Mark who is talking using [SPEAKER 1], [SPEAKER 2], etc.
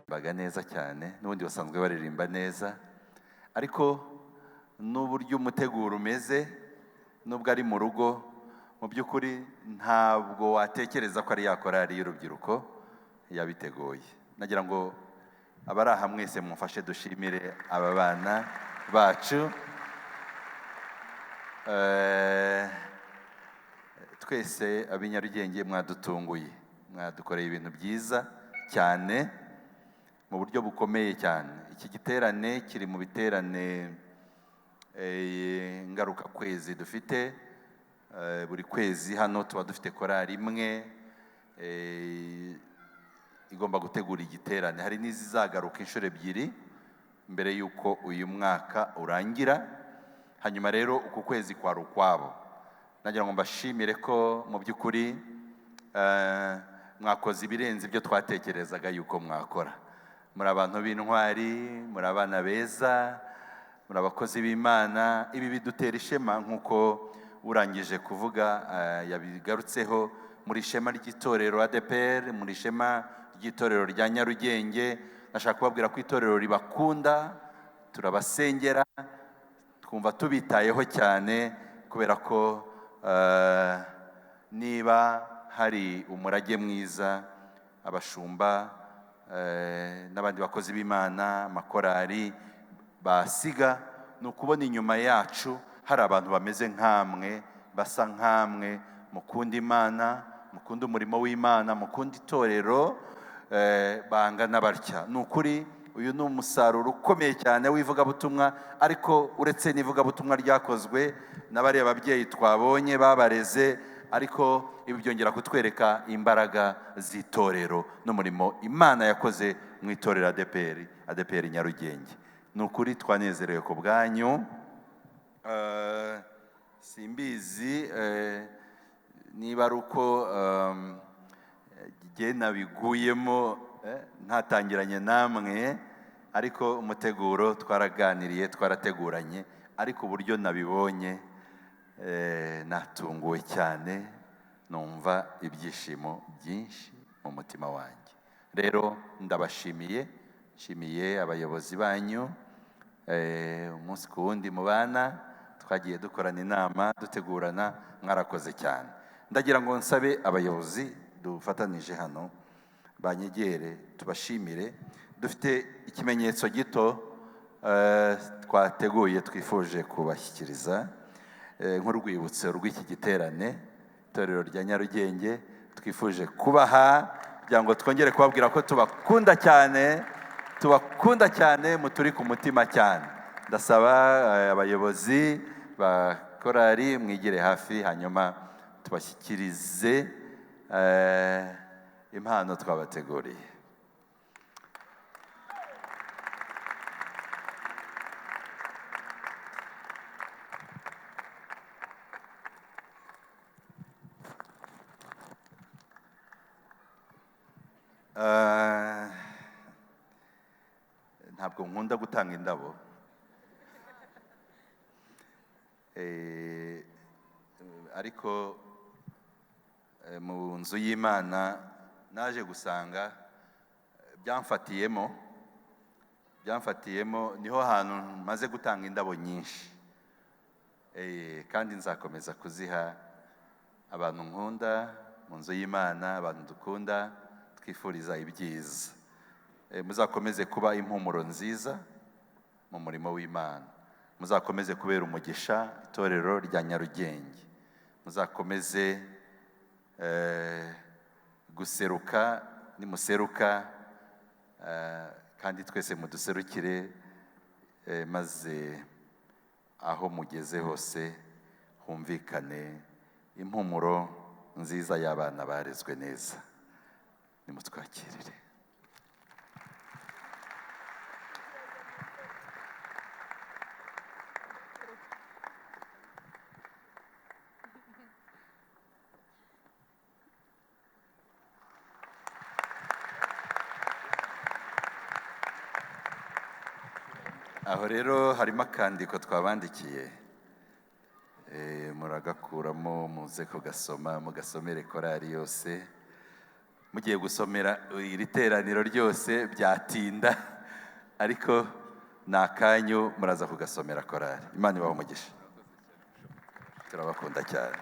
[SPEAKER 1] Baga neza cyane, n'ubundi basanzwe baririmba neza, ariko n'uburyo umuteguro umeze, nubwo ari mu rugo, mu by'ukuri ntabwo watekereza ko ari ya korali y'urubyiruko yabiteguye. Nagira ngo abari aha mwese mumfashe dushimire aba bana bacu. Twese ab'i Nyarugenge mwadutunguye, mwadukoreye ibintu byiza cyane mu buryo bukomeye cyane. Iki giterane kiri mu biterane ngaruka kwezi dufite. Buri kwezi hano tuba dufite korali imwe igomba gutegura igiterane. Hari n'izizagaruka inshuro ebyiri mbere y'uko uyu mwaka urangira. Hanyuma rero uku kwezi kwari ukwabo. Nagira ngo mbashimire ko mu by'ukuri mwakoze ibirenze ibyo twatekerezaga yuko mwakora. Muri abantu b'intwari, muri abana beza, muri abakozi b'Imana. Ibi bidutera ishema nk'uko urangije kuvuga yabigarutseho. Muri ishema ry'itorero ADEPR, muri ishema ry'itorero rya Nyarugenge. Nashaka kubabwira ko itorero ribakunda, turabasengera, twumva tubitayeho cyane, kubera ko niba hari umurage mwiza abashumba n'abandi bakozi b'Imana, amakorali basiga, ni ukubona inyuma yacu hari abantu bameze nkamwe, basa nkamwe, mukunda Imana, mukunda umurimo w'Imana, mukunda itorero, bangana batya. Ni ukuri uyu ni umusaruro ukomeye cyane w'ivugabutumwa, ariko uretse n'ivugabutumwa ryakozwe n'abariya babyeyi twabonye babareze, ariko ibi byongera kutwereka imbaraga z'itorero n'umurimo Imana yakoze mu itorero ADEPR, ADEPR Nyarugenge. Ni ukuri twanezerewe ku bwanyu. Simbizi niba ari uko jye nabiguyemo ntatangiranye namwe, ariko umuteguro twaraganiriye, twarateguranye, ariko uburyo nabibonye natunguwe cyane, numva ibyishimo byinshi mu mutima wanjye. Rero ndabashimiye, nshimiye abayobozi banyu, umunsi ku wundi mubana, twagiye dukorana inama, dutegurana, mwarakoze cyane. Ndagira ngo nsabe abayobozi dufatanije hano banyegere tubashimire. Dufite ikimenyetso gito twateguye twifuje kubashyikiriza nk'urwibutso rw'iki giterane itorero rya Nyarugenge, twifuje kubaha kugira ngo twongere kubabwira ko tubakunda cyane, tubakunda cyane, muturi ku mutima cyane. Ndasaba abayobozi ba korali mwigire hafi, hanyuma tubashyikirize impano twabateguriye. Ntabwo nkunda gutanga indabo, ariko mu nzu y'Imana naje gusanga byamfatiyemo, niho hantu maze gutanga indabo nyinshi, kandi nzakomeza kuziha abantu nkunda mu nzu y'Imana, abantu dukunda, twifuriza ibyiza. Muzakomeze kuba impumuro nziza mu murimo w'Imana, muzakomeze kubera umugisha itorero rya Nyarugenge, muzakomeze guseruka, nimuseruka kandi twese muduserukire, maze aho mugeze hose humvikane impumuro nziza y'abana barezwe neza. Nimutwakirire. Aho rero harimo akandiko twabandikiye, Muragakuramo muze kugasoma, mugasomere korari yose. Mugiye gusomera iri teraniro ryose byatinda, ariko ni akanyu, muraza kugasomera korari. Imana ibahe umugisha, turabakunda cyane.